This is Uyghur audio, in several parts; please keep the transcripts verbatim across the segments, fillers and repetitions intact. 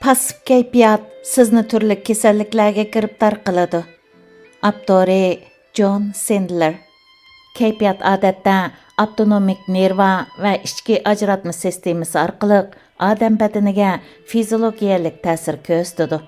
پاسسىپ كەيپىيات سىزنى تۈرلۈك كېسەللىكلەرگە گىرىپتار قىلىدۇ. ئاپتورى: جون سېندلېر. كەيپىيات ئادەتتە ئاپتونومىك نېرۋا ۋە ئىچكى ئاجراتما سىستېمىسى ئارقىلىق ئادەم بەدىنىگە فىزىولوگىيەلىك تەسىر كۆرسىتىدۇ.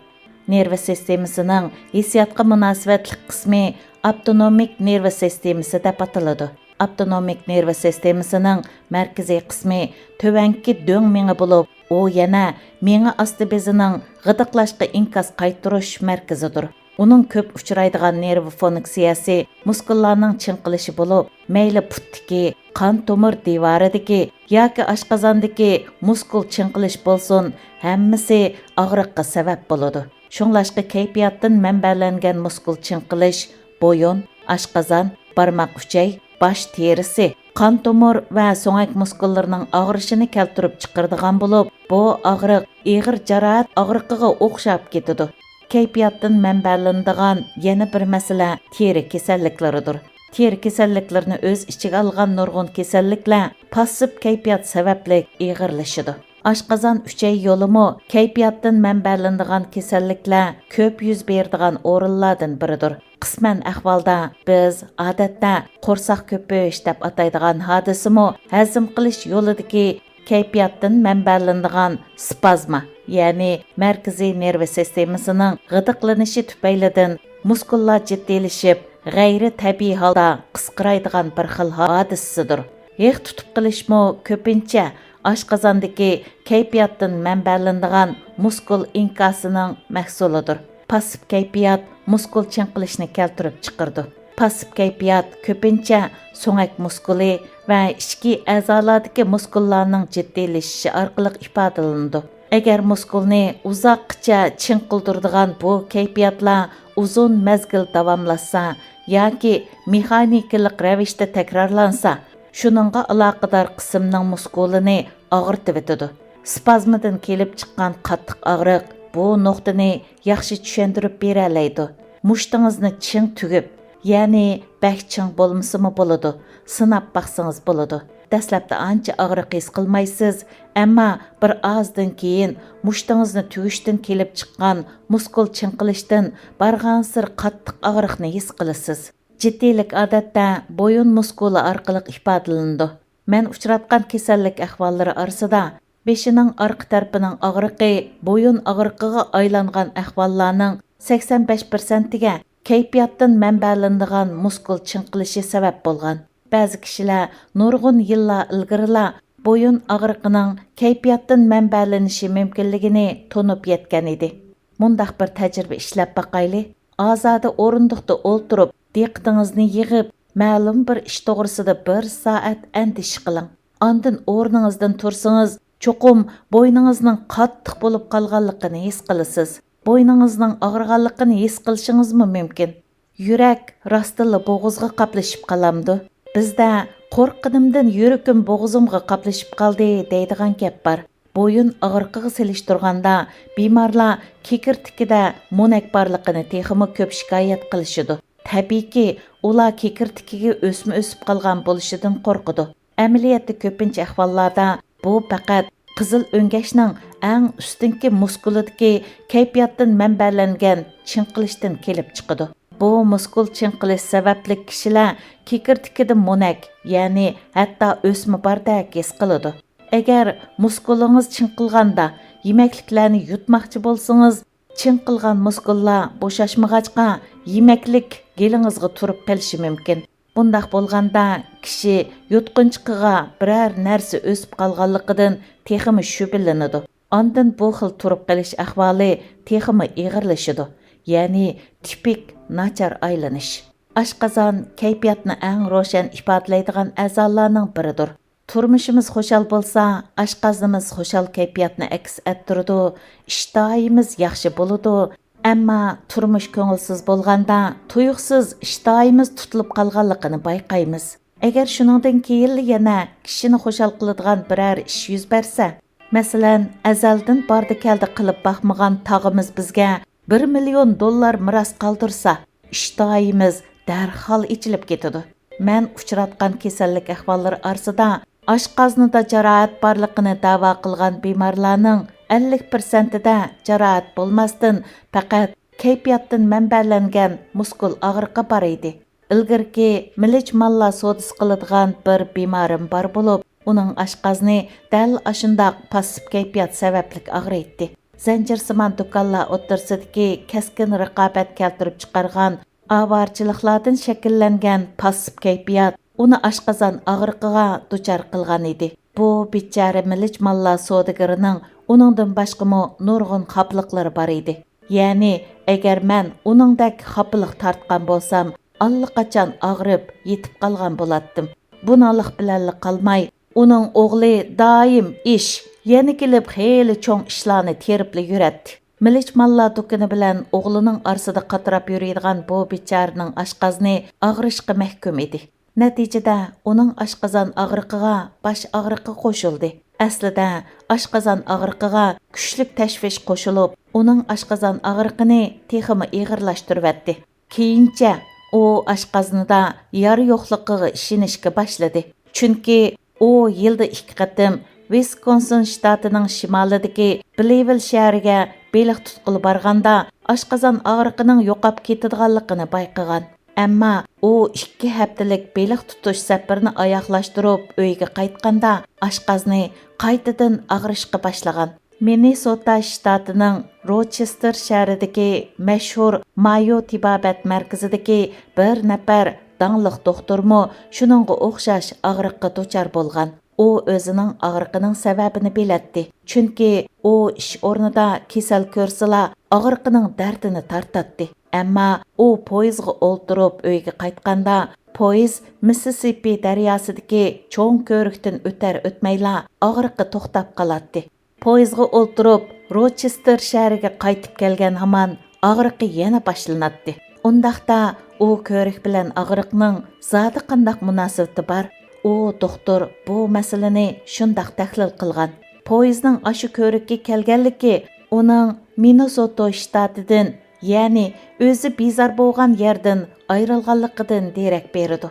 نېرۋا سىستېمىسىنىڭ ھېسسىياتقا مۇناسىۋەتلىك قىسمى ئاپتونومىك نېرۋا سىستېمىسى دەپ ئاتىلىدۇ. ئاپتونومىك نېرۋا سىستېمىسىنىڭ مەركىزىي قىسمى تۆۋەنكى دۆڭ مېڭە بولۇپ، ئۇ يەنە مېڭە ئاستى بېزىنىڭ غىدىقلاشقا ئىنكاس قايتۇرۇش مەركىزىدۇر. ئۇنىڭ كۆپ ئۇچرايدىغان نېرۋا فۇنكسىيەسى مۇسكۇللارنىڭ چىڭقىلىشى بولۇپ، مەيلى پۇتتىكى، قان تومۇر دىۋارىدىكى ياكى ئاشقازاندىكى مۇسكۇل چىڭقىلىش بولسۇن، ھەممىسى ئاغرىققا سەۋەب بولىدۇ. شۇڭلاشقا كەيپىياتتىن مەنبەلەنگەن مۇسكۇل چىڭقىلىش بويۇن، ئاشقازان، بارماق ئۈچەي، باش تېرىسى، قان تومۇر ۋە سۆڭەك مۇسكۇللىرىنىڭ ئاغرىشىنى كەلتۈرۈپ چىقىرىدىغان بولۇپ، بۇ ئاغرىق ئېغىر جاراھەت ئاغرىقىغا ئوخشاپ كېتىدۇ. كەيپىياتتىن مەنبەلىنىدىغان يەنە بىر مەسىلە تېرە كېسەللىكلىرىدۇر. تېرە كېسەللىكلىرىنى ئۆز ئىچىگە ئالغان نۇرغۇن كېسەللىكلەر پاسسىپ كەيپىيات سەۋەبلىك ئېغىرلىشىدۇ. ئاشقازان ئۈچەي يولىمۇ كەيپىياتتىن مەنبەلىنىدىغان كېسەللىكلەر كۆپ يۈز بېرىدىغان ئورۇنلاردىن بىرىدۇر. قىسمەن ئەھۋالدا بىز ئادەتتە قورساق كۆپۈش دەپ ئاتايدىغان ھادىسىمۇ ھەزىم قىلىش يولىدىكى كەيپىياتتىن مەنبەلىنىدىغان سپازما، يەنى مەركىزىي نېرۋا سىستېمىسىنىڭ غىدىقلىنىشى تۈپەيلىدىن مۇسكۇللار جىددىيلىشىپ، غەيرىي تەبىئىي ھالدا قىسقىرايدىغان بىر خىل ھادىسىسىدۇر. ھىق تۇتۇپ قېلىشمۇ كۆپىنچە ئاشقازاندىكى كەيپىياتتىن مەنبەلىنىدىغان مۇسكۇل ئىنكاسىنىڭ مەھسۇلىدۇر. پاسسىپ كەيپىيات مۇسكۇل چىڭقىلىشنى كەلتۈرۈپ چىقىرىدۇ. پاسسىپ كەيپىيات كۆپىنچە سۆڭەك مۇسكۇلى ۋە ئىچكى ئەزالاردىكى مۇسكۇللارنىڭ جىددىيلىشىشى ئارقىلىق ئىپادىلىنىدۇ. ئەگەر مۇسكۇلنى ئۇزاققىچە چىڭقىلدۇرىدىغان بۇ كەيپىياتلار ئۇزۇن مەزگىل داۋاملاشسا ياكى مېخانىكىلىق رەۋىشتە تەكرارلانسا، شۇنىڭغا ئالاقىدار قىسىمنىڭ مۇسكۇلىنى ئاغرىتىۋېتىدۇ. سپازمىدىن كېلىپ چىققان قاتتىق ئاغرىق بۇ نۇقتىنى ياخشى چۈشەندۈرۈپ بېرەلەيدۇ. مۇشتىڭىزنى چىڭ تۈگۈپ، يەنى بەك چىڭ بولمىسىمۇ بولىدۇ، سىناپ باقسىڭىز بولىدۇ. دەسلەپتە ئانچە ئاغرىق ھېس قىلمايسىز، ئەمما بىر ئازدىن كېيىن مۇشتىڭىزنى تۈگۈشتىن كېلىپ چىققان مۇسكۇل چىڭقىلىشتىن بارغانسېرى قاتتىق ئاغرىقنى ھېس قىلىسىز. جىددىيلىك ئادەتتە بويۇن مۇسكۇلى ئارقىلىق ئىپادىلىنىدۇ. مەن ئۇچراتقان كېسەللىك ئەھۋاللىرى ئارىسىدا بېشىنىڭ ئارقا تەرىپىنىڭ ئاغرىقى بويۇن ئاغرىقىغا ئايلانغان ئەھۋاللارنىڭ سەكسەن بەش پىرسەنتىگە كەيپىياتتىن مەنبەلىنىدىغان مۇسكۇل چىڭقىلىشى سەۋەب بولغان. بەزى كىشىلەر نۇرغۇن يىللار ئىلگىرىلا بويۇن ئاغرىقىنىڭ كەيپىياتتىن مەنبەلىنىشى مۇمكىنلىكىنى تونۇپ يەتكەن ئىدى. مۇنداق بىر تەجرىبە ئىشلەپ باقايلى. ئازادە ئورۇندۇقتا ئولتۇرۇپ، دىققىتىڭىزنى يىغىپ، مەلۇم بىر ئىش توغرىسىدا بىر سائەت ئەندىشە قىلىڭ. ئاندىن ئورنىڭىزدىن تۇرسىڭىز، چوقۇم بوينىڭىزنىڭ قاتتىق بولۇپ قالغانلىقىنى ھېس قىلىسىز. بوينىڭىزنىڭ ئاغرىغانلىقىنى ھېس قىلىشىڭىزمۇ مۇمكىن. يۈرەك راستتىنلا بوغۇزغا قاپلىشىپ قالامدۇ؟ بىزدە «قورققىنىمدىن يۈرىكىم بوغۇزۇمغا قاپلىشىپ قالدى» دەيدىغان گەپ بار. بويۇن ئاغرىقىغا سېلىشتۇرغاندا، بىمارلار كېكىرتىكىدە مونەك بارلىقىنى تېخىمۇ كۆپ شىكايەت قىلىشىدۇ. تەبىئىيكى، ئۇلار كېكىرتىكىگە ئۆسمە ئۆسۈپ قالغان بولۇشىدىن قورقىدۇ. ئەمەلىيەتتە كۆپىنچە ئەھۋاللاردا بۇ پەقەت قىزىل ئۆڭگەچنىڭ ئەڭ ئۈستۈنكى مۇسكۇلىدىكى كەيپىياتتىن مەنبەلەنگەن چىڭقىلىشتىن كېلىپ چىقىدۇ. بۇ مۇسكۇل چىڭقىلىش سەۋەبلىك كىشىلەر كېكىرتىكىدە مونەك، يەنى ھەتتا ئۆسمە باردەك ھېس قىلىدۇ. ئەگەر مۇسكۇلىڭىز چىڭقىلغاندا يېمەكلىكلەرنى يۇتماقچى بولسىڭىز، چىڭقىلغان مۇسكۇللار بوشاشمىغاچقا، يېمەكلىك گېلىڭىزغا تۇرۇپ قېلىشى مۇمكىن. بۇنداق بولغاندا، كىشى يۇتقۇنچىقىغا بىرەر نەرسە ئۆسۈپ قالغانلىقىدىن تېخىمۇ شۈبھىلىنىدۇ. ئاندىن بۇ خىل تۇرۇپ قېلىش ئەھۋالى تېخىمۇ ئېغىرلىشىدۇ، يەنى تىپىك ناچار ئايلىنىش. ئاشقازان كەيپىياتنى ئەڭ روشەن ئىپادىلەيدىغان ئەزالارنىڭ بىرىدۇر. تۇرمۇشىمىز خۇشال بولسا، ئاشقازىنىمىز خۇشال كەيپىياتنى ئەكس ئەتتۈرىدۇ، ئىشتىھايىمىز ياخشى بولىدۇ. ئەمما تۇرمۇش كۆڭۈلسىز بولغاندا، تۇيۇقسىز ئىشتىھايىمىز تۇتۇلۇپ قالغانلىقىنى بايقايمىز. ئەگەر شۇنىڭدىن كېيىنلا يەنە كىشىنى خۇشال قىلىدىغان بىرەر ئىش يۈز بەرسە، مەسىلەن، ئەزەلدىن باردى-كەلدى قىلىپ باقمىغان تاغىمىز بىزگە بىر مىليون دوللار مىراس قالدۇرسا، ئىشتىھايىمىز دەرھال ئېچىلىپ كېتىدۇ. مەن ئۇچراتقان كېسەللىك ئەھۋاللىرى ئارىسىدا ئاشقازىنىدا جاراھەت بارلىقىنى دەۋا قىلغان بىمارلارنىڭ ئەللىك پىرسەنتىدە جاراھەت بولماستىن، پەقەت كەيپىياتتىن مەنبەلەنگەن مۇسكۇل ئاغرىقى بار ئىدى. ئىلگىرىكى مىلىچ ماللار سودىسى قىلىدىغان بىر بىمارىم بار بولۇپ، ئۇنىڭ ئاشقازىنى دەل ئاشۇنداق پاسسىپ كەيپىيات سەۋەبلىك ئاغرىيتتى. زەنجىرسىمان دۇكانلار ئوتتۇرىسىدىكى كەسكىن رىقابەت كەلتۈرۈپ چىقارغان ئاۋارىچىلىقلاردىن شەكىللەنگەن پاسسىپ كەيپىيات ئۇنى ئاشقازان ئاغرىقىغا دۇچار قىلغان ئىدى. بۇ بىچارە مىلىچ ماللار سودىگىرىنىڭ ئۇنىڭدىن باشقىمۇ نۇرغۇن خاپىلىقلىرى بار ئىدى. يەنى، ئەگەر مەن ئۇنىڭدەك خاپىلىق تارتقان بولسام، ئاللىقاچان ئاغرىپ، يېتىپ قالغان بولاتتىم. بۇنىڭلىق بىلەنلا قالماي، ئۇنىڭ ئوغلى دائىم ئىش، يەنە كېلىپ خېلى چوڭ ئىشلارنى تېرىپلا يۈرەتتى. مىلىچ ماللار دۇكىنى بىلەن ئوغلىنىڭ ئارىسىدا قاتراپ يۈرىدىغان بۇ بىچارىنىڭ ئاشقازىنى ئاغرىشقا مەھكۇم ئىدى. نەتىجىدە ئۇنىڭ ئاشقازان ئاغرىقىغا باش ئاغرىقى قوشۇلدى. ئەسلىدە ئاشقازان ئاغرىقىغا كۈچلۈك تەشۋىش قوشۇلۇپ، ئۇنىڭ ئاشقازان ئاغرىقىنى تېخىمۇ ئېغىرلاشتۇرۇۋەتتى. كېيىنچە ئۇ ئاشقازىنىدا يارا يوقلۇقىغا ئىشىنىشكە باشلىدى. چۈنكى ئۇ يىلدا ئىككى قېتىم ۋىسكونسىن شتاتىنىڭ شىمالىدىكى بلېيۋىل شەھىرىگە بېلىق تۇتقىلى بارغاندا، ئاشقازان ئاغرىقىنىڭ يوقاپ كېتىدىغانلىقىنى بايقىغان. ئەمما ئۇ ئىككى ھەپتىلىك بېلىق تۇتۇش سەپىرىنى ئاياغلاشتۇرۇپ ئۆيىگە قايتقاندا، ئاشقازىنى قايتىدىن ئاغرىشقا باشلىغان. مىننېسوتا شتاتىنىڭ روچېستېر شەھىرىدىكى مەشھۇر مايو تېبابەت مەركىزىدىكى بىر نەپەر داڭلىق دوختۇرمۇ شۇنىڭغا ئوخشاش ئاغرىققا دۇچار بولغان. ئۇ ئۆزىنىڭ ئاغرىقىنىڭ سەۋەبىنى بىلەتتى، چۈنكى ئۇ ئىش ئورنىدا كېسەل كۆرسىلا، ئاغرىقىنىڭ دەردىنى تارتاتتى. ئەمما ئۇ پويىزغا ئولتۇرۇپ ئۆيىگە قايتقاندا، پويىز مىسسىسىپى دەرياسىدىكى چوڭ كۆۋرۈكتىن ئۆتەر-ئۆتمەيلا ئاغرىقى توختاپ قالاتتى. پويىزغا ئولتۇرۇپ روچېستېر شەھىرىگە قايتىپ كەلگەن ھامان ئاغرىقى يەنە باشلىناتتى. ئۇنداقتا ئۇ كۆۋرۈك بىلەن ئاغرىقنىڭ زادى قانداق مۇناسىۋىتى بار؟ ئۇ دوختۇر بۇ مەسىلىنى شۇنداق تەھلىل قىلغان. پويىزنىڭ ئاشۇ كۆۋرۈككە كەلگەنلىكى ئۇنىڭ مىننېسوتا شتاتىدىن، يەنى ئۆزى بىزار بولغان يەردىن ئايرىلغانلىقىدىن دېرەك بېرىدۇ.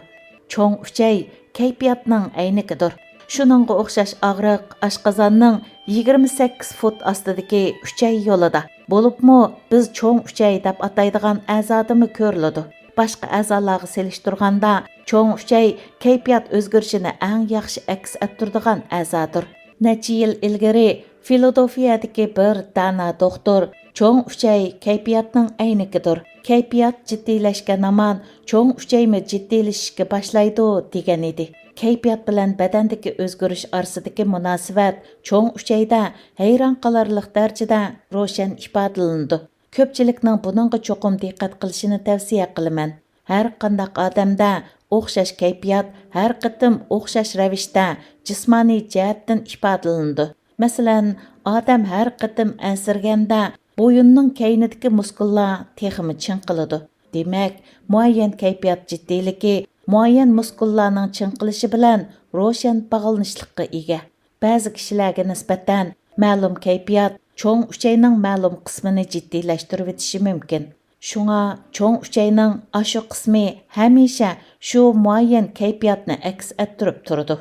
چوڭ ئۈچەي كەيپىياتنىڭ ئەينىكىدۇر. شۇنىڭغا ئوخشاش ئاغرىق ئاشقازاننىڭ يىگىرمە سەككىز فۇت ئاستىدىكى ئۈچەي يولىدا، بولۇپمۇ بىز چوڭ ئۈچەي دەپ ئاتايدىغان ئەزادىمۇ كۆرۈلىدۇ. باشقا ئەزالارغا سېلىشتۇرغاندا، چوڭ ئۈچەي كەيپىيات ئۆزگىرىشىنى ئەڭ ياخشى ئەكس ئەتتۈرىدىغان ئەزادۇر. نەچچە يىل ئىلگىرى فىلادېلفىيەدىكى بىر دانا دوختۇر، چوڭ ئۈچەي كەيپىياتنىڭ ئەينىكىدۇر. كەيپىيات جىددىيلەشكەن ھامان چوڭ ئۈچەيمۇ جىددىيلىشىشكە باشلايدۇ، دېگەن ئىدى. كەيپىيات بىلەن بەدەندىكى ئۆزگىرىش ئارىسىدىكى مۇناسىۋەت چوڭ ئۈچەيدە ھەيران قالارلىق دەرىجىدە روشەن ئىپادىلىنىدۇ. كۆپچىلىكنىڭ بۇنىڭغا چوقۇم دىققەت قىلىشىنى تەۋسىيە قىلىمەن. ھەر قانداق ئادەمدە ئوخشاش كەيپىيات ھەر قېتىم ئوخشاش رەۋىشتە جىسمانىي جەھەتتىن ئىپادىلىنىدۇ. مەسىلەن، ئادەم ھەر قېتىم ئەنسىرىگەندە، بويۇننىڭ كەينىدىكى مۇسكۇللار تېخىمۇ چىڭقىلىدۇ. دېمەك، مۇئەييەن كەيپىيات جىددىيلىكى مۇئەييەن مۇسكۇللارنىڭ چىڭقىلىشى بىلەن روشەن باغلىنىشلىققا ئىگە. بەزى كىشىلەرگە نىسبەتەن مەلۇم كەيپىيات چوڭ ئۈچەينىڭ مەلۇم قىسمىنى جىددىيلەشتۈرۈۋېتىشى مۇمكىن. شۇڭا چوڭ ئۈچەينىڭ ئاشۇ قىسمى ھەمىشە شۇ مۇئەييەن كەيپىياتنى ئەكس ئەتتۈرۈپ تۇرىدۇ.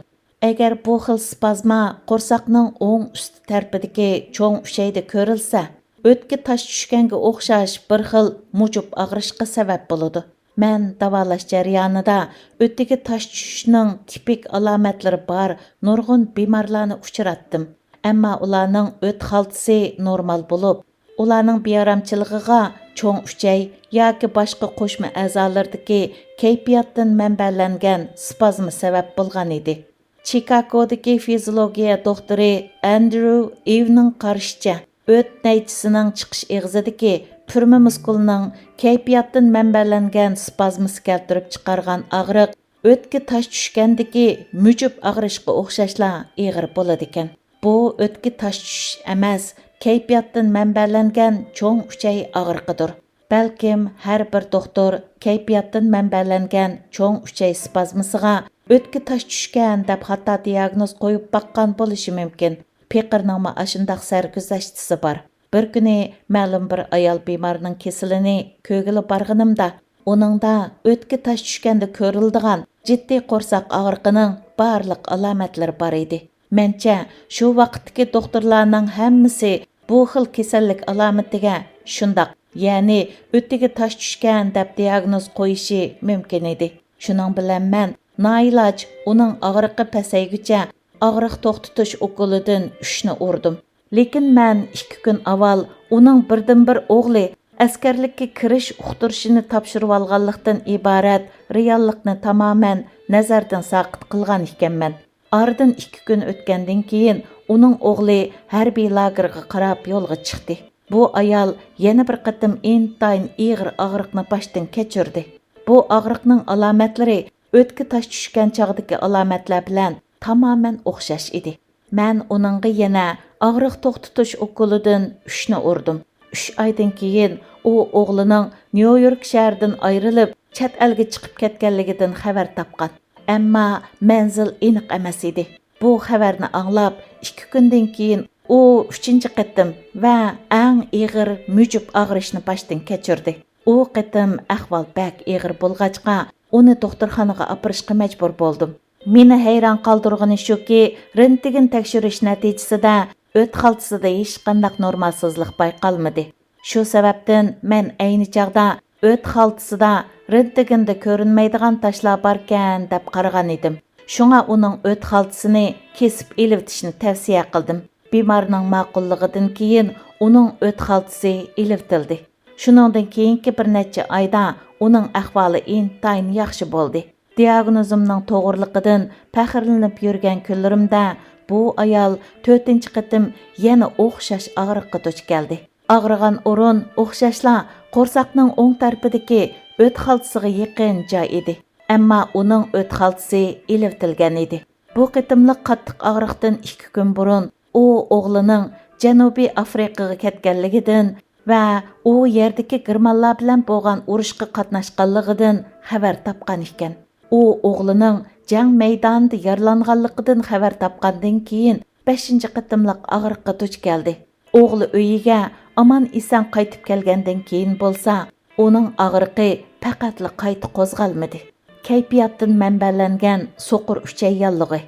ئەگەر بۇ خىل سپازما قورساقنىڭ ئوڭ ئۈستى تەرىپىدىكى چوڭ ئۈچەيدە كۆرۈلسە، ئۆتكە تاش چۈشكەنگە ئوخشاش بىر خىل مۇجۇپ ئاغرىشقا سەۋەب بولىدۇ. مەن داۋالاش جەريانىدا ئۆتىگە تاش چۈشۈشنىڭ تىپىك ئالامەتلىرى بار نۇرغۇن بىمارلارنى ئۇچراتتىم. ئەمما ئۇلارنىڭ ئۆت خالتىسى نورمال بولۇپ، ئۇلارنىڭ بىئارامچىلىقىغا چوڭ ئۈچەي ياكى باشقا قوشما ئەزالىرىدىكى كەيپىياتتىن مەنبەلەنگەن سپازما سەۋەب بولغان ئىدى. چىكاگودىكى فىزىولوگىيە دوختۇرى ئەندريۇ ئىۋنىڭ قارىشىچە، ئۆت نەيچىسىنىڭ چىقىش ئېغىزىدىكى پۈرمە مۇسكۇلنىڭ كەيپىياتتىن مەنبەلەنگەن سپازمىسى كەلتۈرۈپ چىقارغان ئاغرىق ئۆتكە تاش چۈشكەندىكى مۈجۈپ ئاغرىشقا ئوخشاشلا ئېغىر بولىدىكەن. بۇ ئۆتكە تاش چۈشۈش ئەمەس، كەيپىياتتىن مەنبەلەنگەن چوڭ ئۈچەي ئاغرىقىدۇر. بەلكىم ھەر بىر دوختۇر كەيپىياتتىن مەنبەلەنگەن چوڭ ئۈچەي سپازمىسىغا ئۆتكە تاش چۈشكەن دەپ خاتا دىياگنوز قويۇپ باققان بولۇشى مۇمكىن. پېقىرنىڭمۇ ئاشۇنداق سەرگۈزەشتىسى بار. بىر كۈنى مەلۇم بىر ئايال بىمارنىڭ كېسىلىنى كۆرگىلى بارغىنىمدا، ئۇنىڭدا ئۆتكە تاش چۈشكەندە كۆرۈلىدىغان جىددىي قورساق ئاغرىقىنىڭ بارلىق ئالامەتلىرى بار ئىدى. مەنچە، شۇ ۋاقىتتىكى دوختۇرلارنىڭ ھەممىسى بۇ خىل كېسەللىك ئالامىتىگە شۇنداق، يەنى ئۆتىگە تاش چۈشكەن دەپ دىياگنوز قويۇشى مۇمكىن ئىدى. شۇنىڭ بىلەن مەن نائىلاج ئۇنىڭ ئاغرىقى پەسەيگۈچە ئاغرىق توختىتىش ئوكۇلىدىن ئۈچنى ئۇردۇم. لېكىن مەن ئىككى كۈن ئاۋۋال ئۇنىڭ بىردىنبىر ئوغلى ئەسكەرلىككە كىرىش ئۇقتۇرۇشىنى تاپشۇرۇۋالغانلىقتىن ئىبارەت رېئاللىقنى تامامەن نەزەردىن ساقىت قىلغان ئىكەنمەن. ئارىدىن ئىككى كۈن ئۆتكەندىن كېيىن، ئۇنىڭ ئوغلى ھەربىي لاگېرغا قاراپ يولغا چىقتى. بۇ ئايال يەنە بىر قېتىم ئىنتايىن ئېغىر ئاغرىقنى باشتىن كەچۈردى. بۇ ئاغرىقنىڭ ئالامەتلىرى ئۆتكە تاش چۈشكەن چاغدىكى ئالامەتلەر بىلەن تامامەن ئوخشاش ئىدى. مەن ئۇنىڭغا يەنە ئاغرىق توختىتىش ئوكۇلىدىن ئۈچنى ئۇردۇم. ئۈچ ئايدىن كېيىن ئۇ ئوغلىنىڭ نيۇ يورك شەھىرىدىن ئايرىلىپ، چەت ئەلگە چىقىپ كەتكەنلىكىدىن خەۋەر تاپقان. ئەمما مەنزىل ئېنىق ئەمەس ئىدى. بۇ خەۋەرنى ئاڭلاپ، ئىككى كۈندىن كېيىن ئۇ ئۈچىنچى قېتىم ۋە ئەڭ ئېغىر مۈجۈپ ئاغرىشنى باشتىن كەچۈردى. ئۇ قېتىم ئەھۋال بەك ئېغىر بولغاچقا، ئۇنى دوختۇرخانىغا ئاپىرىشقا مەجبۇر بولدۇم. مېنى ھەيران قالدۇرغىنى شۇكى، رېنتگېن تەكشۈرۈش نەتىجىسىدە ئۆت خالتىسىدا ھېچقانداق نورمالسىزلىق بايقالمىدى. شۇ سەۋەبتىن مەن ئەينى چاغدا ئۆت خالتىسىدا رېنتگېندا كۆرۈنمەيدىغان تاشلار باركەن دەپ قارىغان ئىدىم. شۇڭا ئۇنىڭ ئۆت خالتىسىنى كېسىپ ئېلىۋېتىشنى تەۋسىيە قىلدىم. بىمارنىڭ ماقۇللۇقىدىن كېيىن ئۇنىڭ ئۆت خالتىسى ئېلىۋېتىلدى. شۇنىڭدىن كېيىنكى بىر نەچچە ئايدا ئۇنىڭ ئەھۋالى ئىنتايىن ياخشى بولدى. دىئاگنوزۇمنىڭ توغرىلىقىدىن پەخىرلىنىپ يۈرگەن كۈنلىرىمدە بۇ ئايال تۆتىنچى قېتىم يەنە ئوخشاش ئاغرىققا دۇچ كەلدى. ئاغرىغان ئورۇن ئوخشاشلا قورساقنىڭ ئوڭ تەرىپىدىكى ئۆت خالتىسىغا يېقىن جاي ئىدى. ئەمما ئۇنىڭ ئۆت خالتىسى ئېلىۋېتىلگەن ئىدى. بۇ قېتىملىق قاتتىق ئاغرىقتىن ئىككى كۈن بۇرۇن ئۇ ئوغلىنىڭ جەنۇبىي ئافرىقىغا كەتكەنلىكىدىن ۋە ئۇ يەردىكى گېرمانلار بىلەن بولغان ئۇرۇشقا قاتناشقانلىقىدىن خەۋەر تاپقان ئىكەن. ئۇ ئوغلىنىڭ جەڭ مەيدانىدا يارىلانغانلىقىدىن خەۋەر تاپقاندىن كېيىن، بەشىنچى قېتىملىق ئاغرىققا دۇچ كەلدى. ئوغلى ئۆيىگە ئامان-ئېسەن قايتىپ كەلگەندىن كېيىن بولسا، ئۇنىڭ ئاغرىقى پەقەتلا قايتا قوزغالمىدى. كەيپىياتتىن مەنبەلەنگەن سوقۇر ئۈچەي ياللۇغى.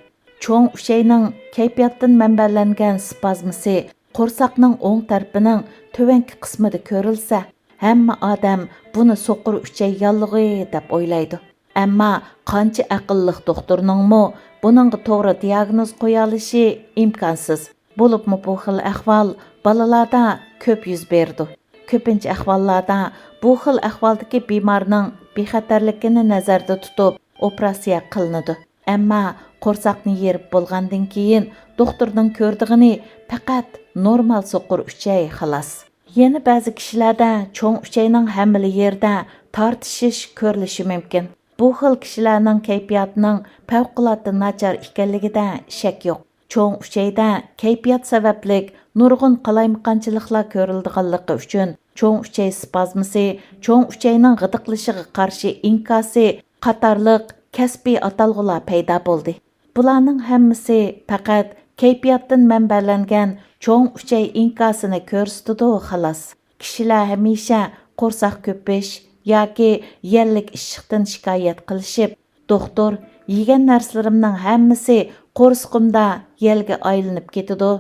چوڭ ئۈچەينىڭ كەيپىياتتىن مەنبەلەنگەن سپازمىسى قورساقنىڭ ئوڭ تەرىپىنىڭ تۆۋەنكى قىسمىدا كۆرۈلسە، ھەممە ئادەم بۇنى سوقۇر ئۈچەي ياللۇغى دەپ ئويلايدۇ. ئەمما قانچە ئەقىللىق دوختۇرنىڭمۇ بۇنىڭغا توغرا دىئاگنوز قويالىشى ئىمكانسىز. بولۇپمۇ بۇ خىل ئەھۋال بالىلاردا كۆپ يۈز بېرىدۇ. كۆپىنچە ئەھۋاللاردا بۇ خىل ئەھۋالدىكى بىمارنىڭ بىخەتەرلىكىنى نەزەردە تۇتۇپ ئوپېراتسىيە قىلىنىدۇ. ئەمما قورساقنى يېرىپ بولغاندىن كېيىن دوختۇرنىڭ كۆرىدىغىنى پەقەت نورمال سوقۇر ئۈچەي، خالاس. يەنە بەزى كىشىلەردە چوڭ ئۈچەينىڭ ھەممىلا يېرىدە تارتىشىش كۆرۈلۈشى مۇمكىن. بۇ خىل كىشىلەرنىڭ كەيپىياتىنىڭ پەۋقۇلئاددە ناچار ئىكەنلىكىدە شەك يوق. چوڭ ئۈچەيدە كەيپىيات سەۋەبلىك نۇرغۇن قالايمىقانچىلىقلار كۆرۈلىدىغانلىقى ئۈچۈن، چوڭ ئۈچەي سپازمىسى، چوڭ ئۈچەينىڭ غىدىقلىشىغا قارشى ئىنكاسى قاتارلىق كەسپىي ئاتالغۇلار پەيدا بولدى. بۇلارنىڭ ھەممىسى پەقەت كەيپىياتتىن مەنبەلەنگەن چوڭ ئۈچەي ئىنكاسىنى كۆرسىتىدۇ، خالاس. كىشىلەر ھەمىشە قورساق كۆپۈش ياكى يەللىك ئىششىقتىن شىكايەت قىلىشىپ، «دوختۇر، يېگەن نەرسىلىرىمنىڭ ھەممىسى قورسىقىمدا يەلگە ئايلىنىپ كېتىدۇ.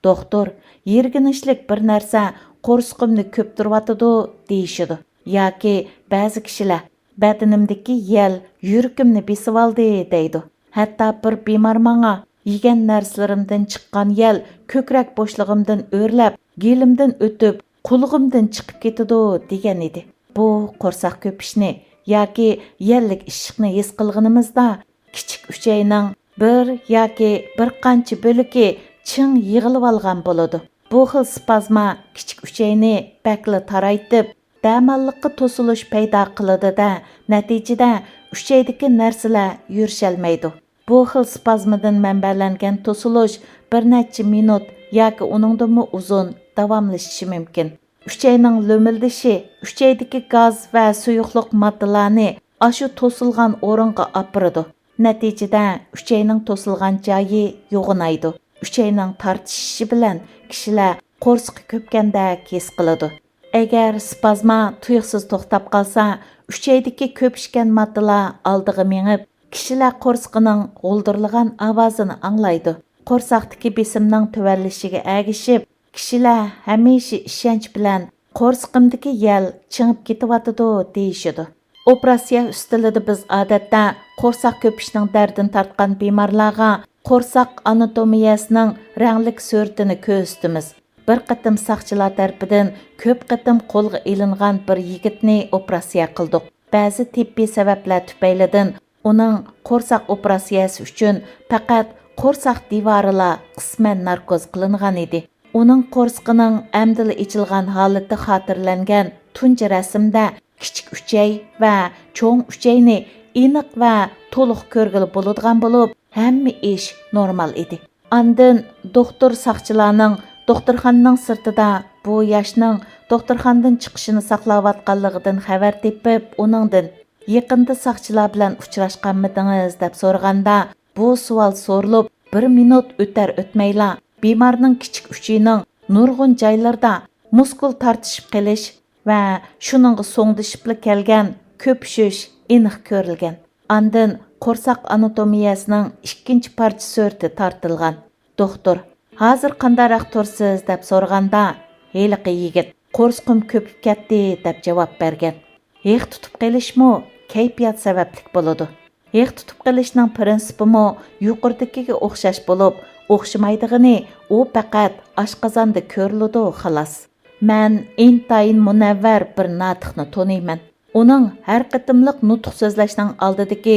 دوختۇر، يىرگىنچلىك بىر نەرسە قورسىقىمنى كۆپتۈرۈۋاتىدۇ» دېيىشىدۇ. ياكى بەزى كىشىلەر، «بەدىنىمدىكى يەل يۈرىكىمنى بېسىۋالدى» دەيدۇ. ھەتتا بىر بىمار ماڭا، «يېگەن نەرسىلىرىمدىن چىققان يەل كۆكرەك بوشلۇقۇمدىن ئۆرلەپ، گېلىمدىن ئۆتۈپ، قۇلىقىمدىن چىقىپ كېتىدۇ» دېگەن ئىدى. بۇ قورساق كۆپۈشنى ياكى يەللىك ئىششىقنى ھېس قىلغىنىمىزدا، كىچىك ئۈچەينىڭ بىر ياكى بىر قانچە بۆلىكى چىڭ يىغىلىۋالغان بولىدۇ. بۇ خىل سپازما كىچىك ئۈچەينى بەكلا تارايتىپ، دەماللىققا توسۇلۇش پەيدا قىلىدۇ-دە، نەتىجىدە ئۈچەيدىكى نەرسىلەر يۈرۈشەلمەيدۇ. بۇ خىل سپازمىدىن مەنبەلەنگەن توسۇلۇش بىر نەچچە مىنۇت ياكى ئۇنىڭدىنمۇ ئۇزۇن داۋاملىشىشى مۇمكىن. ئۈچەينىڭ لۆمۈلدىشى ئۈچەيدىكى گاز ۋە سۇيۇقلۇق ماددىلارنى ئاشۇ توسۇلغان ئورۇنغا ئاپىرىدۇ. نەتىجىدە ئۈچەينىڭ توسۇلغان جايى يوغىنايدۇ. ئۈچەينىڭ تارتىشىشى بىلەن كىشىلەر قورسىقى كۆپكەندەك ھېس قىلىدۇ. ئەگەر سپازما تۇيۇقسىز توختاپ قالسا، ئۈچەيدىكى كۆپۈشكەن ماددىلار ئالدىغا مېڭىپ، كىشىلەر قورسىقىنىڭ غۇلدۇرلىغان ئاۋازىنى ئاڭلايدۇ. قورساقتىكى بېسىمنىڭ تۆۋەنلىشىگە ئەگىشىپ، كىشىلەر ھەمىشە ئىشەنچ بىلەن «قورسىقىمدىكى يەل چىڭىپ كېتىۋاتىدۇ» دېيىشىدۇ. ئوپېراتسىيە ئۈستىلىدە بىز ئادەتتە قورساق كۆپۈشنىڭ دەردىنى تارتقان بىمارلارغا قورساق ئاناتومىيەسىنىڭ رەڭلىك سۈرىتىنى كۆرسىتىمىز. بىر قېتىم ساقچىلار تەرىپىدىن كۆپ قېتىم قولغا ئېلىنغان بىر يىگىتنى ئوپېراتسىيە قىلدۇق. بەزى تېببىي سەۋەبلەر تۈپەيلىدىن ئۇنىڭ قورساق ئوپېراتسىيەسى ئۈچۈن پەقەت قورساق دىۋارىلا قىسمەن ناركوز قىلىنغان ئىدى. ئۇنىڭ قورسىقىنىڭ ئەمدىلا ئېچىلغان ھالىتى خاتىرىلەنگەن تۇنجى رەسىمدە كىچىك ئۈچەي ۋە چوڭ ئۈچەينى ئېنىق ۋە تولۇق كۆرگىلى بولىدىغان بولۇپ، ھەممە ئىش نورمال ئىدى. ئاندىن دوختۇر ساقچىلارنىڭ دوختۇرخانىنىڭ سىرتىدا بۇ ياشنىڭ دوختۇرخانىدىن چىقىشىنى ساقلاۋاتقانلىقىدىن خەۋەر تېپىپ، ئۇنىڭدىن «يېقىندا ساقچىلار بىلەن ئۇچراشقانمىدىڭىز؟» دەپ سورىغاندا، بۇ سوئال سورىلىپ، بىر مىنۇت ئۆتەر-ئۆتمەيلا، بىمارنىڭ كىچىك ئۈچىيىنىڭ نۇرغۇن جايلىرىدا مۇسكۇل تارتىشىپ قېلىش ۋە شۇنىڭغا سوڭدىشىپلا كەلگەن كۆپۈشۈش ئېنىق كۆرۈلگەن. ئاندىن قورساق ئاناتومىيەسىنىڭ ئىككىنچى پارچە سۈرىتى تارتىلغان. دوختۇر: «ھازىر قانداقراق تۇرىسىز؟» دەپ سورىغاندا، ھېلىقى يىگىت: «قورسىقىم كۆپۈپ كەتتى» دەپ جاۋاب بەرگەن. ھېق تۇتۇپ قېلىشمۇ كەيپىيات سەۋەبلىك بولىدۇ. ھېق تۇتۇپ قېلىشنىڭ پىرىنسىپىمۇ يۇقىرىدىكىگە ئوخشاش بولۇپ، ئوخشىمايدىغىنى ئۇ پەقەت ئاشقازاندا كۆرۈلىدۇ، خالاس. مەن ئىنتايىن مۇنەۋۋەر بىر ناتىقنى تونۇيمەن. ئۇنىڭ ھەر قېتىملىق نۇتۇق سۆزلەشنىڭ ئالدىدىكى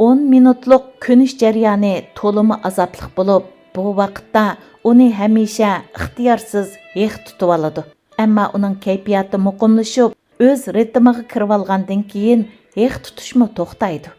ئون مىنۇتلۇق كۆنۈش جەريانى تولىمۇ ئازابلىق بولۇپ، بۇ ۋاقىتتا ئۇنى ھەمىشە ئىختىيارسىز ھېق تۇتۇۋالىدۇ. ئەمما ئۇنىڭ كەيپىياتى مۇقىملىشىپ، ئۆز رىتىمىغا كىرىۋالغاندىن كېيىن ھېق تۇتۇشمۇ توختايدۇ.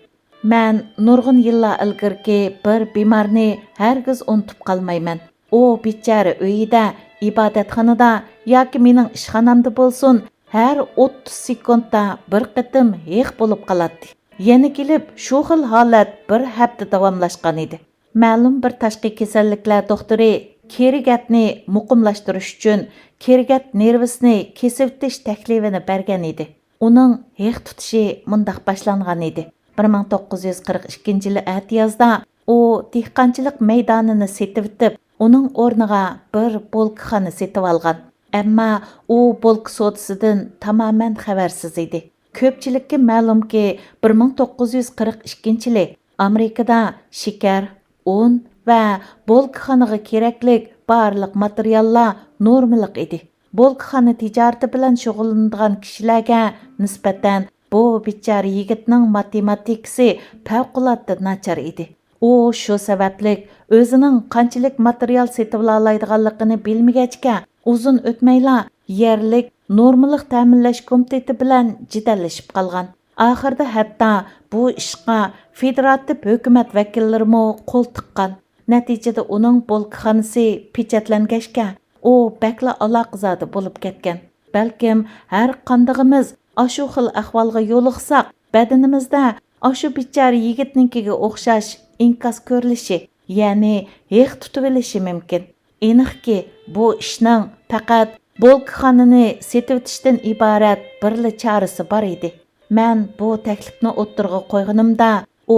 مەن نۇرغۇن يىللار ئىلگىرىكى بىر بىمارنى ھەرگىز ئۇنتۇپ قالمايمەن. ئۇ بىچارە ئۆيىدە، ئىبادەتخانىدا ياكى مېنىڭ ئىشخانامدا بولسۇن، ھەر ئوتتۇز سېكۇنتتا بىر قېتىم ھېق بولۇپ قالاتتى. يەنە كېلىپ شۇ خىل ھالەت بىر ھەپتە داۋاملاشقان ئىدى. مەلۇم بىر تاشقى كېسەللىكلەر دوختۇرى كېرىگەتنى مۇقىملاشتۇرۇش ئۈچۈن كېرىگەت نېرۋىسىنى كېسىۋېتىش تەكلىپىنى بەرگەن ئىدى. ئۇنىڭ ھېق تۇتۇشى مۇنداق باشلانغان ئىدى. بىر مىڭ توققۇز يۈز قىرىق ئىككىنچى يىلى ئەتىيازدا ئۇ دېھقانچىلىق مەيدانىنى سېتىۋېتىپ، ئۇنىڭ ئورنىغا بىر بولكىخانا سېتىۋالغان. ئەمما ئۇ بولكا سودىسىدىن تامامەن خەۋەرسىز ئىدى. كۆپچىلىككە مەلۇمكى، بىر مىڭ توققۇز يۈز قىرىق ئىككىنچى يىلى ئامېرىكىدا شېكەر، ئۇن ۋە بولكىخانىغا كېرەكلىك بارلىق ماتېرىياللار نورمىلىق ئىدى. بولكىخانا تىجارىتى بىلەن شۇغۇللىنىدىغان كىشىلەرگە نىسبەتەن بۇ بىچارە يىگىتنىڭ ماتېماتىكىسى پەۋقۇلئاددە ناچار ئىدى. ئۇ شۇ سەۋەبلىك ئۆزىنىڭ قانچىلىك ماتېرىيال سېتىۋالالايدىغانلىقىنى بىلمىگەچكە، ئۇزۇن ئۆتمەيلا يەرلىك نورمىلىق تەمىنلەش كومىتېتى بىلەن جېدەللىشىپ قالغان. ئاخىرىدا ھەتتا بۇ ئىشقا فېدېراتىپ ھۆكۈمەت ۋەكىللىرىمۇ قول تىققان. نەتىجىدە ئۇنىڭ بولكىخانىسى پېچەتلەنگەچكە، ئۇ بەكلا ئالاقىزادە بولۇپ كەتكەن. بەلكىم ھەر قاندىقىمىز ئاشۇ خىل ئەھۋالغا يولۇقساق، بەدىنىمىزدە ئاشۇ بىچارە يىگىتنىڭكىگە ئوخشاش ئىنكاس كۆرۈلۈشى، يەنى ھېق تۇتۇۋېلىشى مۇمكىن. ئېنىقكى، بۇ ئىشنىڭ پەقەت بولكىخانىنى سېتىۋېتىشتىن ئىبارەت بىرلا چارىسى بار ئىدى. مەن بۇ تەكلىپنى ئوتتۇرىغا قويغىنىمدا، ئۇ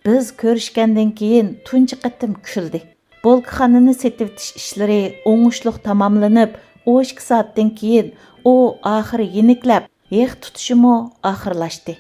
بىز كۆرۈشكەندىن كېيىن تۇنجى قېتىم كۈلدى. بولكىخانىنى سېتىۋېتىش ئىشلىرى ئوڭۇشلۇق تاماملىنىپ، ئون ئىككى سائەتتىن كېيىن ئۇ ئاخىرى يېنىكلەپ، ھېق تۇتۇشىمۇ ئاخىرلاشتى.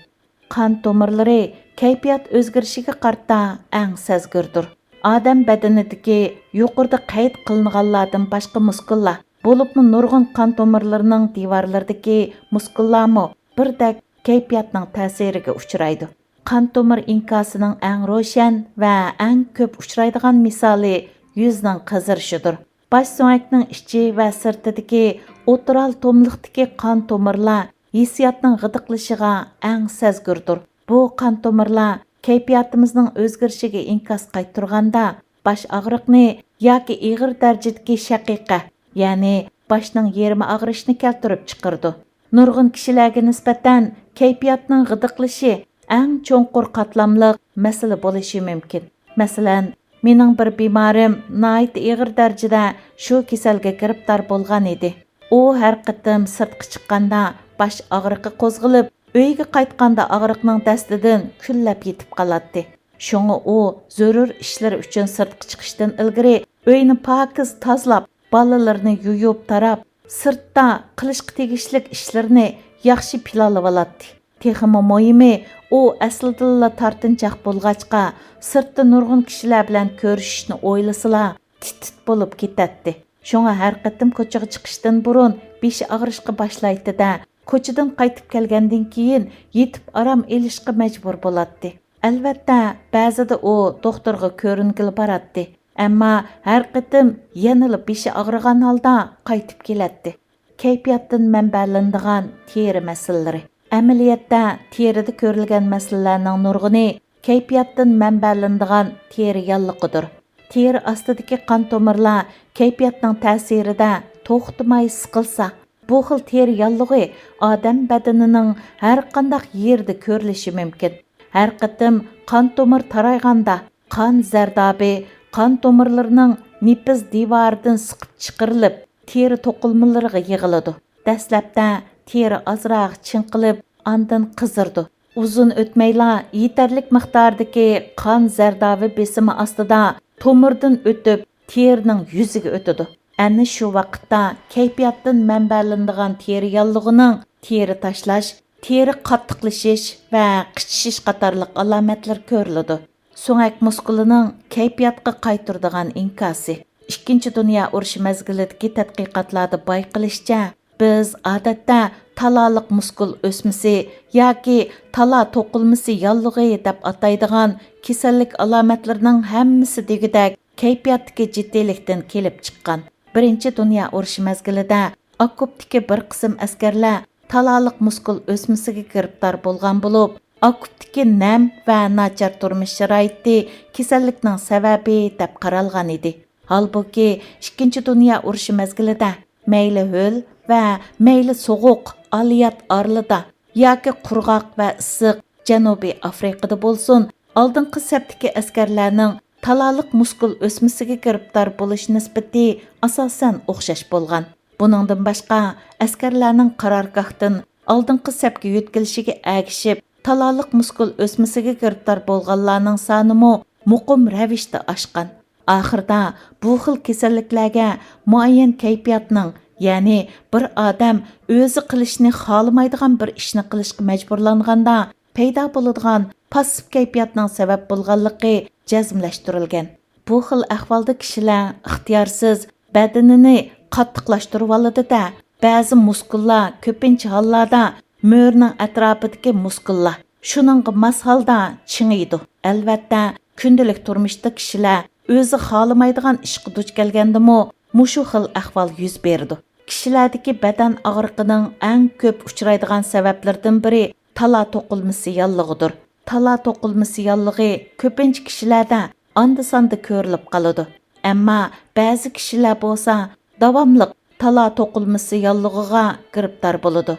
قان تومۇرلىرى كەيپىيات ئۆزگىرىشىگە قارىتا ئەڭ سەزگۈردۇر. ئادەم بەدىنىدىكى يۇقىرىدا قەيت قىلىنغانلاردىن باشقا مۇسكۇللار، بولۇپمۇ نۇرغۇن قان تومۇرلىرىنىڭ دىۋارلىرىدىكى مۇسكۇللارمۇ بىردەك كەيپىياتنىڭ تەسىرىگە ئۇچرايدۇ. قان تومۇر ئىنكاسىنىڭ ئەڭ روشەن ۋە ئەڭ كۆپ ئۇچرايدىغان مىسالى يۈزنىڭ قىزىرىشىدۇر. باش سۆڭەكنىڭ ئىچى ۋە سىرتىدىكى ئوتتۇرا توملۇقتىكى قان تومۇرلار ھېسسىياتنىڭ غىدىقلىشىغا ئەڭ سەزگۈردۇر. بۇ قان تومۇرلار كەيپىياتىمىزنىڭ ئۆزگىرىشىگە ئىنكاس قايتۇرغاندا، باش ئاغرىقنى ياكى ئېغىر دەرىجىدىكى شەقىقە، يەنى باشنىڭ يېرىمى ئاغرىشنى كەلتۈرۈپ چىقىرىدۇ. نۇرغۇن كىشىلەرگە نىسبەتەن كەيپىياتنىڭ غىدىقلىشى ئەڭ چوڭقۇر قاتلاملىق مەسىلە بولۇشى مۇمكىن. مەسىلەن، مېنىڭ بىر بىمارىم ناھايىتى ئېغىر دەرىجىدە شۇ كېسەلگە گىرىپتار بولغان ئىدى. ئۇ ھەر قېتىم سىرتقا چىققاندا باش ئاغرىقى قوزغىلىپ، ئۆيگە قايتقاندا ئاغرىقنىڭ دەستىدىن كۈنلەپ يېتىپ قالاتتى. شۇڭا ئۇ زۆرۈر ئىشلىرى ئۈچۈن سىرتقا چىقىشتىن ئىلگىرى ئۆينى پاكىز تازىلاپ، بالىلىرىنى يۇيۇپ تاراپ، سىرتتا قىلىشقا تېگىشلىك ئىشلىرىنى ياخشى پىلانلىۋالاتتى. تېخىمۇ مۇھىمى، ئۇ ئەسلىدىنلا تارتىنچاق بولغاچقا، سىرتتا نۇرغۇن كىشىلەر بىلەن كۆرۈشۈشنى ئويلىسىلا، تىت-تىت بولۇپ كېتەتتى. شۇڭا ھەر قېتىم كوچىغا چىقىشتىن بۇرۇن بېشى ئاغرىشقا باشلايتتى-دە، كوچىدىن قايتىپ كەلگەندىن كېيىن يېتىپ ئارام ئېلىشقا مەجبۇر بولاتتى. ئەلۋەتتە، بەزىدە ئۇ دوختۇرغا كۆرۈنگىلى باراتتى. ئەمما ھەر قېتىم يەنىلا بېشى ئاغرىغان ھالدا قايتىپ كېلەتتى. كەيپىياتتىن مەنبەلىنىدىغان تېرە مەسىلىلىرى. ئەمەلىيەتتە، تېرىدە كۆرۈلگەن مەسىلىلەرنىڭ نۇرغۇنى كەيپىياتتىن مەنبەلىنىدىغان تېرە ياللۇغىدۇر. تېرە ئاستىدىكى قان تومۇرلار كەيپىياتنىڭ تەسىرىدە توختىماي سىقىلسا، بۇ خىل تېرە ياللۇغى ئادەم بەدىنىنىڭ ھەر قانداق يېرىدە كۆرۈلۈشى مۇمكىن. ھەر قېتىم قان تومۇر تارايغاندا، قان زەردابى قان تومۇرلىرىنىڭ نېپىز دىۋارىدىن سىقىپ چىقىرىلىپ، تېرە توقۇلمىلىرىغا يىغىلىدۇ. دەسلەپتە تېرە ئازراق چىڭقىلىپ، ئاندىن قىزىرىدۇ. ئۇزۇن ئۆتمەيلا يېتەرلىك مىقداردىكى قان زەردابى بېسىمى ئاستىدا تومۇردىن ئۆتۈپ، تېرىنىڭ يۈزىگە ئۆتىدۇ. ئەنە شۇ ۋاقىتتا كەيپىياتتىن مەنبەلىنىدىغان تېرە ياللۇغىنىڭ تېرە تاشلاش، تېرە قاتتىقلىشىش ۋە قىچىشىش قاتارلىق ئالامەتلىرى كۆرۈلىدۇ. سۆڭەك مۇسكۇلىنىڭ كەيپىياتقا قايتۇرىدىغان ئىنكاسى. ئىككىنچى دۇنيا ئۇرۇشى مەزگىلىدىكى تەتقىقاتلاردا بايقىلىشىچە، بىز ئادەتتە تالالىق مۇسكۇل ئۆسمىسى ياكى تالا توقۇلمىسى ياللۇغى دەپ ئاتايدىغان كېسەللىك ئالامەتلىرىنىڭ ھەممىسى دېگۈدەك كەيپىياتتىكى جىددىيلىكتىن كېلىپ چىققان. بىرىنچى دۇنيا ئۇرۇشى مەزگىلىدە ئاكوپتىكى بىر قىسىم ئەسكەرلەر تالالىق مۇسكۇل ئۆسمىسىگە گىرىپتار بولغان بولۇپ، ئاكوپتىكى نەم ۋە ناچار تۇرمۇش شارائىتى كېسەللىكنىڭ سەۋەبى دەپ قارالغان ئىدى. ھالبۇكى، ئىككىنچى دۇنيا ئۇرۇشى مەزگىلىدە مەيلى ھۆل ۋە مەيلى سوغۇق، ئالىيات ئارىلىدا ياكى قۇرغاق ۋە ئىسسىق جەنۇبىي ئافرىقىدا بولسۇن، ئالدىنقى سەپتىكى ئەسكەرلەرنىڭ تالالىق مۇسكۇل ئۆسمىسىگە گىرىپتار بولۇش نىسبىتى ئاساسەن ئوخشاش بولغان. بۇنىڭدىن باشقا، ئەسكەرلەرنىڭ قارارگاھتىن ئالدىنقى سەپكە يۆتكىلىشىگە ئەگىشىپ، تالالىق مۇسكۇل ئۆسمىسىگە گىرىپتار بولغانلارنىڭ سانىمۇ مۇقىم رەۋىشتە ئاشقان. ئاخىرىدا بۇ خىل كېسەللىكلەرگە مۇئەييەن كەيپىياتنىڭ، يەنى بىر ئادەم ئۆزى قىلىشنى خالىمايدىغان بىر ئىشنى قىلىشقا مەجبۇرلانغاندا پەيدا بولىدىغان پاسسىپ كەيپىياتنىڭ سەۋەب بولغانلىقى جەزملەشتۈرۈلگەن. بۇ خىل ئەھۋالدا كىشىلەر ئىختىيارسىز بەدىنىنى قاتتىقلاشتۇرۇۋالىدۇ-دە، بەزى مۇسكۇللار، كۆپىنچە ھاللاردا مۈرىنىڭ ئەتراپىدىكى مۇسكۇللار شۇنىڭغا ماس ھالدا چىڭىيدۇ. ئەلۋەتتە، كۈندىلىك تۇرمۇشتا كىشىلەر ئۆزى خالىمايدىغان ئىشقا دۇچ كەلگەندىمۇ مۇشۇ خىل ئەھۋال يۈز بېرىدۇ. كىشىلەردىكى بەدەن ئاغرىقىنىڭ ئەڭ كۆپ ئۇچرايدىغان سەۋەبلىرىدىن بىرى تالا توقۇلمىسى ياللۇغىدۇر. تالا توقۇلمىسى ياللۇغى كۆپىنچە كىشىلەردە ئاندا-ساندا كۆرۈلۈپ قالىدۇ. ئەمما بەزى كىشىلەر بولسا داۋاملىق تالا توقۇلمىسى ياللۇغىغا گىرىپتار بولىدۇ.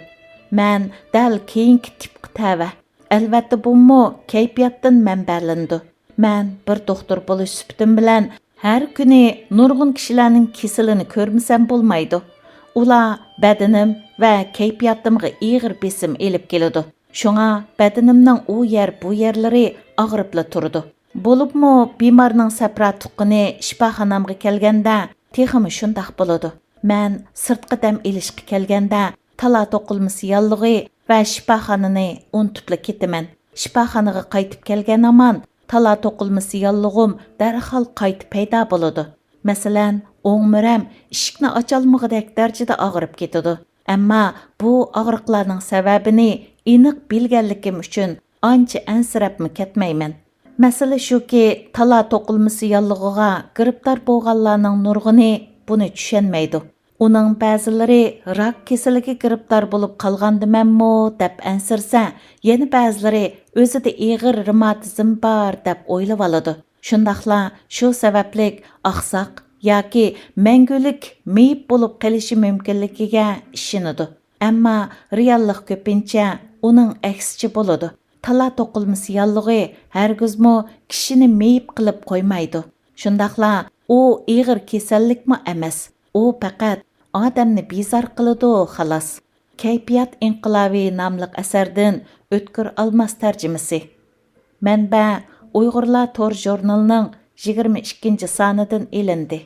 مەن دەل كېيىنكى تىپقا تەۋە. ئەلۋەتتە، بۇمۇ كەيپىياتتىن مەنبەلىنىدۇ. مەن بىر دوختۇر بولۇش سۈپىتىم بىلەن ھەر كۈنى نۇرغۇن كىشىلەرنىڭ كېسىلىنى كۆرمىسەم بولمايدۇ. ئۇلار بەدىنىم ۋە كەيپىياتىمغا ئېغىر بېسىم ئېلىپ كېلىدۇ. شۇڭا بەدىنىمنىڭ ئۇ يەر، بۇ يەرلىرى ئاغرىپلا تۇرىدۇ. بولۇپمۇ بىمارنىڭ سەپرا تۇغقىنى شىپاخانامغا كەلگەندە تېخىمۇ شۇنداق بولىدۇ. مەن سىرتقا دەم ئېلىشقا كەلگەندە تالا توقۇلمىسى ياللۇغى ۋە شىپاخانىنى ئۇنتۇپلا كېتىمەن. شىپاخانىغا قايتىپ كەلگەن ھامان تالا توقۇلمىسى ياللۇغۇم دەرھال قايتا پەيدا بولىدۇ. مەسىلەن، ئوڭ مۈرەم ئىشىكنى ئاچالمىغۇدەك دەرىجىدە ئاغرىپ كېتىدۇ. ئەمما بۇ ئاغرىقلارنىڭ سەۋەبىنى ئېنىق بىلگەنلىكىم ئۈچۈن ئانچە ئەنسىرەپمۇ كەتمەيمەن. مەسىلە شۇكى، تالا توقۇلمىسى ياللۇغىغا گىرىپتار بولغانلارنىڭ نۇرغۇنى بۇنى چۈشەنمەيدۇ. ئۇنىڭ بەزىلىرى راك كېسىلىگە گىرىپتار بولۇپ قالغاندىمەنمۇ دەپ ئەنسىرىسە، يەنە بەزىلىرى ئۆزىدە ئېغىر رېماتىزم بار دەپ ئويلىۋالىدۇ. شۇنداقلا شۇ سەۋەبلىك ئاقساق ياكى مەڭگۈلۈك مېيىپ بولۇپ قېلىشى مۇمكىنلىكىگە ئىشىنىدۇ. ئەمما رېئاللىق كۆپىنچە ئۇنىڭ ئەكسىچە بولىدۇ. تالا توقۇلمىسى ياللۇغى ھەرگىزمۇ كىشىنى مېيىپ قىلىپ قويمايدۇ. شۇنداقلا ئۇ ئېغىر كېسەللىكمۇ ئەمەس. ئۇ پەقەت ئادەمنى بىزار قىلىدۇ، خالاس. كەيپىيات ئىنقىلابى ناملىق ئەسەردىن ئۆتكۈر ئالماس تەرجىمىسى. مەنبە: ئۇيغۇرلار تور ژۇرنىلىنىڭ يىگىرمە ئىككىنچى سانىدىن ئېلىندى.